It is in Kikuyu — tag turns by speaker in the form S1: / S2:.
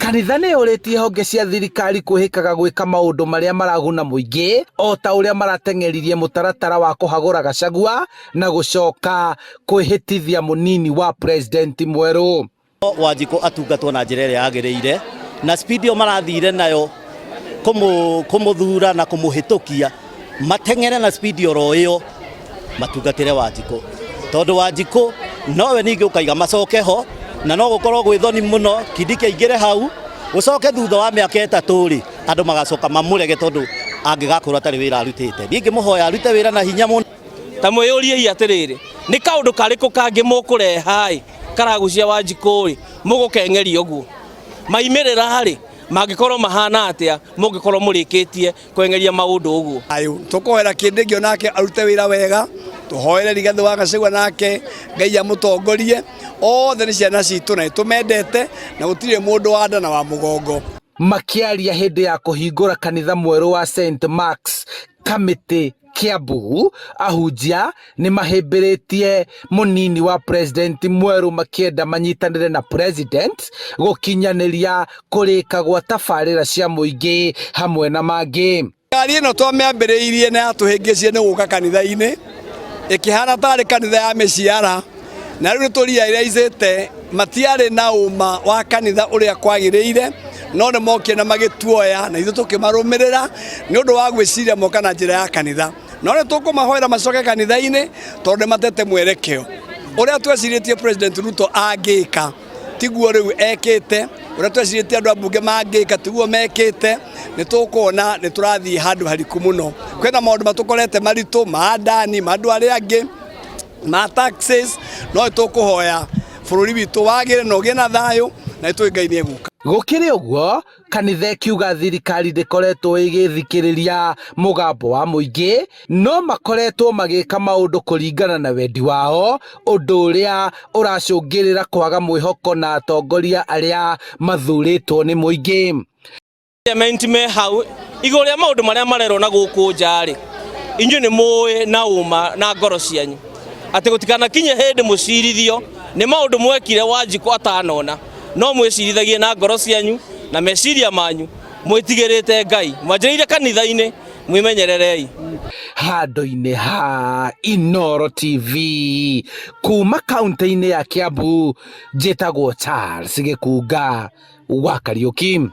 S1: Kanitha nĩ yũrĩtie honge cia thirikari kwĩhĩkaga gwĩka maũndũ marĩa maraguna mũingĩ o ta ũrĩa marateng'eririe mũtaratara wa kũhagũra Gachagua na gũcoka kwĩhĩtithia mũnini wa president mwerũ.
S2: Wanjikũ atungatwo na njĩra ĩrĩa yagĩrĩire na speed ĩyo marathire nayo kũmũthura na kũmũhĩtũkia mateng'ere na speed oro ĩyo matungatĩre Wanjikũ tondũ Wanjikũ nowe ningĩ ũkaiga macoke ho na no gũkorwo gwĩ thoni mũno Kindiki aingĩre hau gũcoke thutha wa mĩaka 3 rĩ andũ magacoka mamũrege tondũ angĩgakorwo atarĩ wĩra arutĩte. Niĩ ngĩmũhoya arute wĩra na hinya mũno.
S3: Ta mwĩyũriei atĩrĩrĩ, nĩ kaũndũ karĩkũ kangĩ mũkũreha-ĩ karagucia Wanjikũ-ĩ mũgũkeng'eria ũguo? Maimĩrĩra-rĩ mangĩkorwo mahana atĩa mũngĩkorwo mũrĩkĩtie kweng'eria maũndũ ũguo?
S4: Thayũ tũkũhoera Kindiki onake arute wĩra wega, tũhoere Rigathĩ wa Gachagua nake Ngai amũtongorie, othe nĩ ciana citũ na nĩtũmendete na gũtirĩ mũndũ wa nda na wa mũgongo.
S1: Makĩaria hĩndĩ ya kũhingũra kanitha mwerũ wa St Mark's Kamĩtĩ Kiambu, ahunjia nĩ mahĩmbĩrĩtie mũnini wa president mwerũ makĩenda manyitanĩre na president gũkinyanĩria kũrĩka gwa tabarĩra cia mũingĩ hamwe na mangĩ.
S4: Ngari ĩno twamĩambĩrĩirie na yatũhĩngĩcire nĩ gũka kanitha-inĩ ĩkĩhana tarĩ kanitha ya mĩciara na rĩu nĩ tũriaraicĩte matiarĩ na ũma wa kanitha ũrĩa kwagĩrĩire no nĩ mokire na magĩtuoya na ithuĩ tũkĩmarũmĩrĩra nĩ ũndũ wa gwĩciria moka na njĩra ya kanitha no nĩ tũkũmahoera macoke kanitha-inĩ tondũ nĩ matete mwerekeo ũrĩa twecirĩtie President Ruto angĩka tiguo rĩu ekĩte ũrĩa twecirĩtie andũ a mbunge mangĩka tiguo mekĩte nĩ tũkuona nĩ tũrathiĩ handũ hariku mũno kwĩna maũndũ matũkorete maritũ ma ndani ma andũ arĩa angĩ ma taxes no tũkũhoya bũrũri witũ wagĩre na ũgĩe na thayũ na nĩtũĩ Ngai nĩ egũka.
S1: Gũkĩrĩ ũguo, kanitha ĩkiuga thirikari ndĩkoretwo ĩgĩthikĩrĩria mũgambo wa mũingĩ, no makoretwo magĩka maũndũ kũringana na wendi wao, ũndũ ũrĩa ũracũngĩrĩra kwaga mwĩhoko na atongoria arĩa mathurĩtwo nĩ mũingĩ.
S3: Parliament me hau igũrũ rĩa maũndũ marĩa marerwo na gũkũ nja rĩ, inyuĩ nĩ mũĩ na ũma na ngoro cianyu atĩ gũtikanakinye hĩndĩ mũcirithio nĩ maũndũ mwekire Wanjikũ atanona, no mwĩcirithagie na ngoro cianyu na meciria manyu mwĩtigĩrĩte Ngai, mwanjĩrĩire kanitha-inĩ, mwĩmenyererei.
S1: Handũ-inĩ ha Inooro TV kuma kaunti-inĩ ya Kiambu, njĩtagwo Charles Gĩkunga wa Kariũki.